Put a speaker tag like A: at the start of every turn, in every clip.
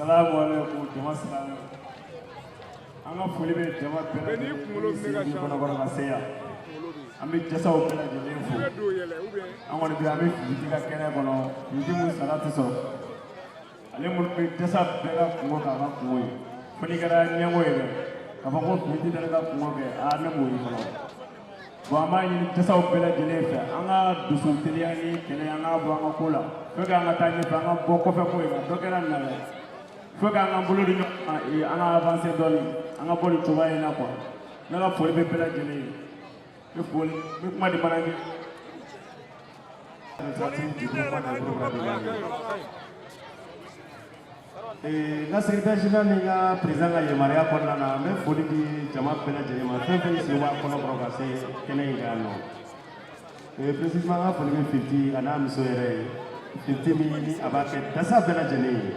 A: Salamu alaikum, jama silamɛw. An ka foli bɛ jama bɛɛ lajɛlen ye kɔnɔkɔrɔ ka se yan. An bɛ jasaw bɛɛ lajɛlen fo. An kɔni bɛ, an bɛ Fifiti ka kɛnɛ kɔnɔ, Fifiti mun sara tɛ sɔrɔ. Ale minnu bɛ dasa bɛɛ ka kungo k'a ka kungo ye. Fo n'i kɛra ɲɛngo ye dɛ, k'a fɔ ko Fifiti tɛ ne ka kungo kɛ, aa, ne m'o ye fɔlɔ. Bon, an b'a ɲini jasaw bɛɛ lajɛlen fɛ, an ka dusu teliya ni kɛlɛ, an k'a bɔ an ka ko la. Faut que an ka taa ɲɛfɛ, an ka bɔ kɔfɛ ko in na, dɔ kɛra nin na dɛ. Faut que an k'an bolo di ɲɔgɔn ma, an ka avancer dɔɔni, an ka bɔ nin cogoya in na quoi. Ne ka foli bɛ bɛɛ lajɛlen ye. N bɛ foli, n bɛ kuma di manager.
B: Administratif du groupement des gros bras de Mali. N ka secrétaire général ni n ka président ka yamaruya kɔnɔna na, n bɛ foli di jama bɛɛ lajɛlen ma, fɛn fɛn sen b'a kɔnɔ kɔrɔ ka se kɛnɛ in kan yan nɔ. Précisément, n ka foli bɛ Fifti a n'a muso yɛrɛ ye. Fifti min ni a b'a kɛ dasa bɛɛ lajɛlen ye.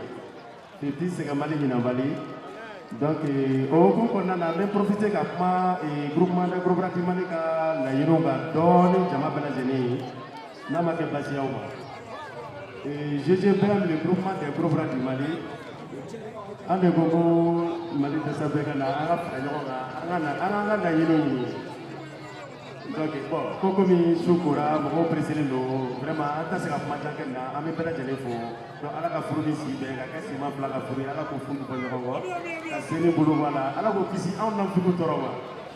B: Fifti sɛgɛnbali ɲinanbali. Donc o hukumu kɔnɔna na, n bɛ profiter ka kuma groupement des gros bras du Mali ka laɲiniw kan dɔɔni jama bɛɛ lajɛlen ye, n'a ma kɛ baasi y'aw ma. GGBM, le groupement des gros bras du Mali, an de ko ko Mali dɛsɛ bɛɛ ka na, an ka fara ɲɔgɔn kan, an ka na an k'an ka laɲiniw ɲini. Donc bon, ko komi su kora, mɔgɔw presselen don vraiment, an tɛ se ka kuma jan kɛ nin na. An bɛ bɛɛ lajɛlen fo. Donc Ala ka furu ni si bɛn ka kɛ senma fila ka furu ye, Ala k'o furu bɔ ɲɔgɔn kɔ ka sen ni bolo bɔ a la, Ala k'o kisi anw nafigiw tɔɔrɔ ma.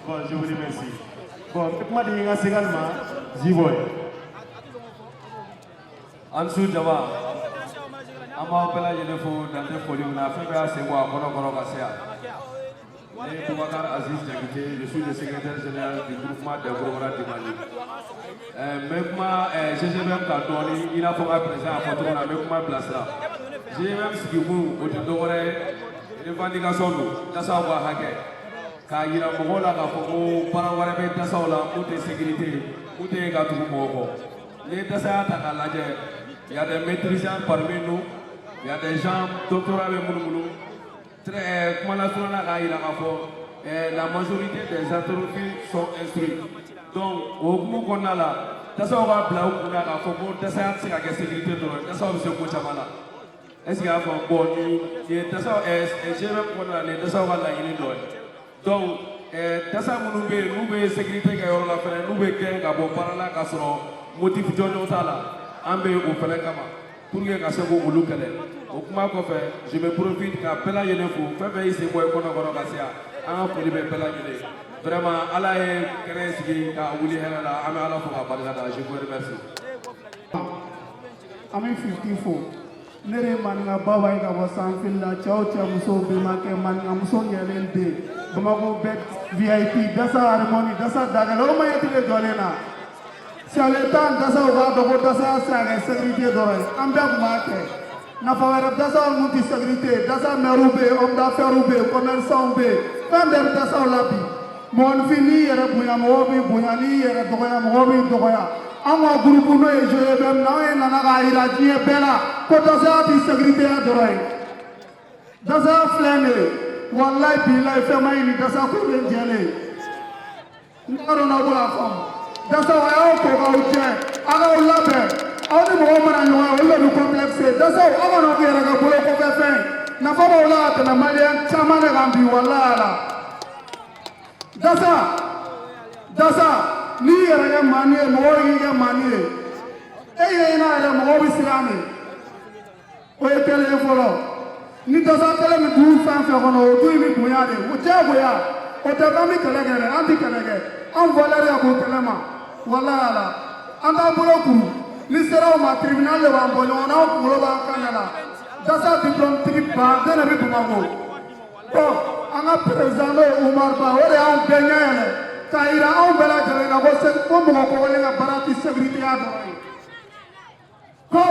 B: Bon, je vous remercie. Bon, n bɛ kuma di n ka segali ma, Ziboy.
C: An su jama, an b'aw bɛɛ lajɛlen fo dan tɛ foli min na. Fɛn bɛɛ y'a sen bɔ a kɔnɔ kɔrɔ ka se yan. Ne ye Boubacar Aziz Diakité, je suis le secrétaire général du groupement des gros bras du Mali. N bɛ kuma GGBM kan dɔɔni, i n'a fɔ n ka président y'a fɔ cogo min na, n bɛ kuma bilasira. GGBM sigikun, o tɛ dɔwɛrɛ ye, revendication don, dasaw ka hakɛ k'a yira mɔgɔw la k'a fɔ ko baara wɛrɛ bɛ dasaw la mun tɛ sécurité ye, mun tɛ ka tugu mɔgɔ kɔ. N'i ye dasaya ta k'a lajɛ, il y a des maîtrisants parmi nous, il y a des gens doctorat bɛ minnu bolo. Très kuma lasurunya k'a yira k'a fɔ la majorité des atrophies sont instruits. Donc o hukumu kɔnɔna la, dasaw ka bila u kunna k'a fɔ ko dasaya tɛ se ka kɛ sécurité dɔrɔn ye, dasaw bɛ se ko caman la. Est ce que y'a faamu? Bon, nin ye dasaw GMM kɔnɔna la, nin ye dasaw ka laɲini dɔ ye. Donc dasa minnu bɛ yen n'u bɛ sécurité kɛ yɔrɔ la fɛnɛ, n'u bɛ gɛn ka bɔ baara la k'a sɔrɔ motif jɔnjɔn t'a la, an bɛ o fɛnɛ kama pour que ka se k'olu kɛlɛ. O kuma kɔfɛ, je me profite ka bɛɛ lajɛlen fo, fɛn fɛn y'i sen bɔ i kɔnɔ kɔrɔ ka se yan, an ka foli bɛ bɛɛ lajɛlen. Vraiment, Ala ye kɛnɛ sigi ka wuli hɛrɛ la, an bɛ Ala fo k'a barika da. Je vous remercie.
D: An bɛ Fifti fo. Ne de ye maninka baba ye ka bɔ sanfili la. Cɛw, cɛ, musow, bɛnbakɛ, maninka muso ɲɛlen den, Bamakɔ bɛɛ VIP dasa harmonie dasa dagɛlɛ o maɲɛti de jɔlen na. C'est le temps dasaw k'a dɔn ko dasaya se ka kɛ sécurité dɔrɔn ye. An bɛɛ tun b'a kɛ, nafa wɛrɛ dasaw mun tɛ sécurité. Dasa maires bɛ yen, homme d'affaires bɛ yen, commerçants bɛ yen, fɛn bɛɛ bɛ dasaw la bi. Mɔgɔninfin, n'i yɛrɛ bonya, mɔgɔw b'i bonya, n'i yɛrɛ dɔgɔya, mɔgɔw b'i dɔgɔya. An ka groupe, n'o ye GBM, n'anw ye nana k'a yira diɲɛ bɛɛ la ko dasaya tɛ sécurité ya dɔrɔn ye. Dasaya filɛ nin ye, walayi bilayi, fɛn ma ɲini dasa ko bɛ jɛlen. N t'a dɔn n'aw bɛ k'a faamu. Dasaw, a y'aw ko k'aw jɛ, a k'aw labɛn. Aw ni mɔgɔw mana ɲɔgɔn ye, olu de bɛ complexe. Dasaw, aw kana k'u yɛrɛ kɛ bolo kɔfɛ fɛn ye. Nafa b'aw la ka tɛmɛ maliyɛn caman de kan bi, walayi ala. Dasa, dasa, n'i yɛrɛ kɛ maani ye, mɔgɔw y'i kɛ maani ye, e ye ɲɛna yɛrɛ, mɔgɔw bɛ siran de. O ye kelen ye fɔlɔ. Ni dasa kelen bɛ du fɛn fɛn kɔnɔ, o du in bɛ bonya de, o diyagoya. O tɛ k'an bɛ kɛlɛ kɛ dɛ, an tɛ kɛlɛ kɛ, an valeur ka bon kɛlɛ ma, walayi ala. An t'an bolo kuru ni sera o ma, tribunal de b'an bɔ ɲɔgɔn na, an kunkolo b'an kan de la. Dasa diplôme tigi baden de bɛ Bamakɔ. Bon, an ka président, n'o ye Umar Ba, o de y'anw bɛɛ ɲɛ yɛlɛ k'a yira anw bɛɛ lajɛlen na ko mɔgɔ kɔgɔlen ka baara tɛ sécurité ya dɔrɔn ye, ko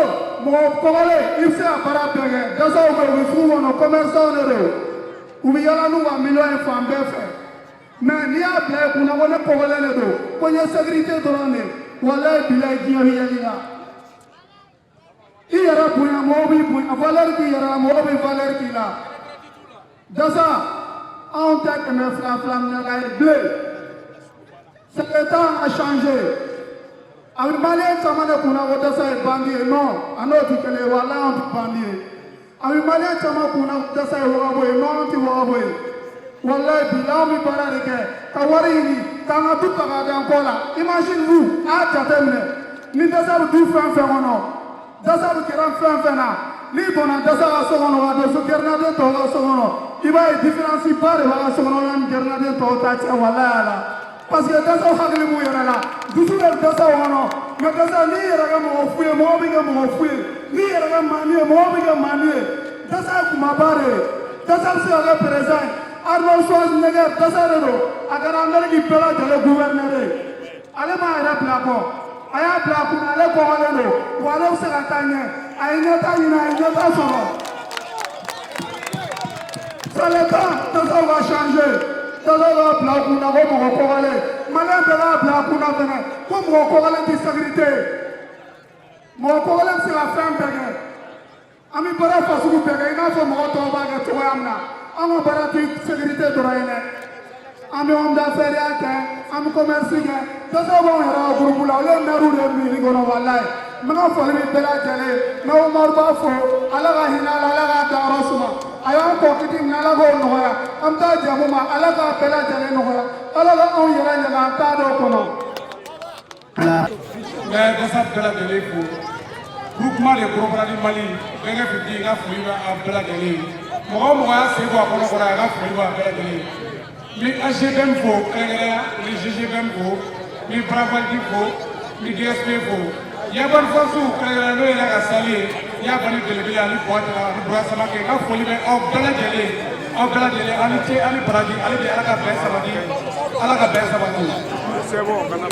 D: mɔgɔ kɔgɔlen, i bɛ se ka baara bɛɛ kɛ. Dasaw bɛ yen, u bɛ sugu kɔnɔ, commerçant de don, u bɛ yala n'u ka miliyɔn ye fan bɛɛ fɛ. Mais n'i y'a bila i kunna ko ne kɔgɔlen de don, ko n ye sécurité dɔrɔn de, walayi bilayi, diɲɛ bɛ yɛlɛ i la. I yɛrɛ bonya, mɔgɔw b'i bonya, valeur k'i yɛrɛ la, mɔgɔw bɛ valeur k'i la. Dasa, anw tɛ kɛmɛ fila fila minɛla ye bilen. C'est le temps a changé. A bɛ maliyɛn caman de kunna ko dasa ye bandit ye. Non, a n'o tɛ kelen ye, walayi, anw tɛ bandit ye. A bɛ malien caman kun na dasa ye wagabo ye. Non, an tɛ wagabo ye. Walayi bi anw bɛ baara de kɛ ka wari ɲini k'an ka du ta k'a d'an kɔ la. Imagine vous, a y'a jateminɛ, ni dasa bɛ du fɛn fɛn kɔnɔ, dasa bɛ kɛra fɛn fɛn na, n'i donna dasa ka so kɔnɔ ka don so gɛrɛnaden tɔw ka so kɔnɔ, i b'a ye différence ba de b'a ka so kɔnɔ ni gɛrɛnaden tɔw ta cɛ. Walayi ala, parce que dasaw hakili b'u yɛrɛ la, dusu bɛ dasaw kɔnɔ. Mais dasa, n'i yɛrɛ kɛ mɔgɔ fu ye, mɔgɔ bɛ kɛ mɔgɔ fu ye. N'i yɛrɛ kɛ maani ye, mɔgɔ bɛ kɛ maani ye. Dasa ye kumaba de ye. Dasa bɛ se ka kɛ président ye. Arnold Schwarzenegger, dasa de don. A kɛra Amérique bɛɛ lajɛlen gouverneur ye. Ale m'a yɛrɛ bila kɔ, a y'a bila a kunna, ale kɔgɔlen don wa, ale bɛ se ka taa ɲɛ. A ye ɲɛta ɲini, a ye ɲɛta sɔrɔ. C'est le temps dasaw ka changer. Dasaw k'a bila u kunna ko mɔgɔ kɔgɔlen, malien bɛɛ k'a bila a kunna fɛnɛ ko mɔgɔ kɔgɔlen tɛ sécurité ye. Mɔgɔ kɔgɔlen bɛ se ka fɛn bɛɛ kɛ. An bɛ baara fasugu bɛɛ kɛ i n'a fɔ mɔgɔ tɔw b'a kɛ cogoya min na. An ka baara tɛ sécurité dɔrɔn ye dɛ, an bɛ homme d'affaires kɛ, an bɛ commerce kɛ. Dasaw b'anw yɛrɛ ka groupe la, olu ye maire de ye mairie kɔnɔ. Walayi, n bɛ ka foli bɛ bɛɛ lajɛlen ye. N bɛ Umaru Ba fo, Ala ka hinɛ a la, Ala k'a dayɔrɔ suma. A y'an kɔ kiti min, Ala k'o nɔgɔya. An bɛ taa jamu ma, Ala k'a bɛɛ lajɛlen nɔgɔya. Ala ka anw yɛrɛ ɲaga an t'a dɔn kɔnɔ.
E: N bɛ dasa bɛɛ lajɛlen fo, groupement de Kɔrɔbɔrɔ Mali bɛnkɛ Fifti, n ka foli bɛ aw bɛɛ lajɛlen ye. Mɔgɔ o mɔgɔ y'a sen bɔ a kɔnɔ kɔrɔ, a ka foli bɛ a bɛɛ lajɛlen ye. N bɛ AGBM fo kɛrɛnkɛrɛnya, n bɛ GGBM fo, n bɛ Baravaldi fo, n bɛ DSP fo, Yabani Force kɛrɛnkɛrɛnya, n'o yɛrɛ ka sali ye Yabani belebele ani Buwatara ani Bura Samake. N ka foli bɛ aw bɛɛ lajɛlen ye, aw bɛɛ lajɛlen, aw ni ce, aw ni baraji. Ale de, Ala ka bɛn sabati, Ala ka bɛn sabati.
A: C'est bon, kana.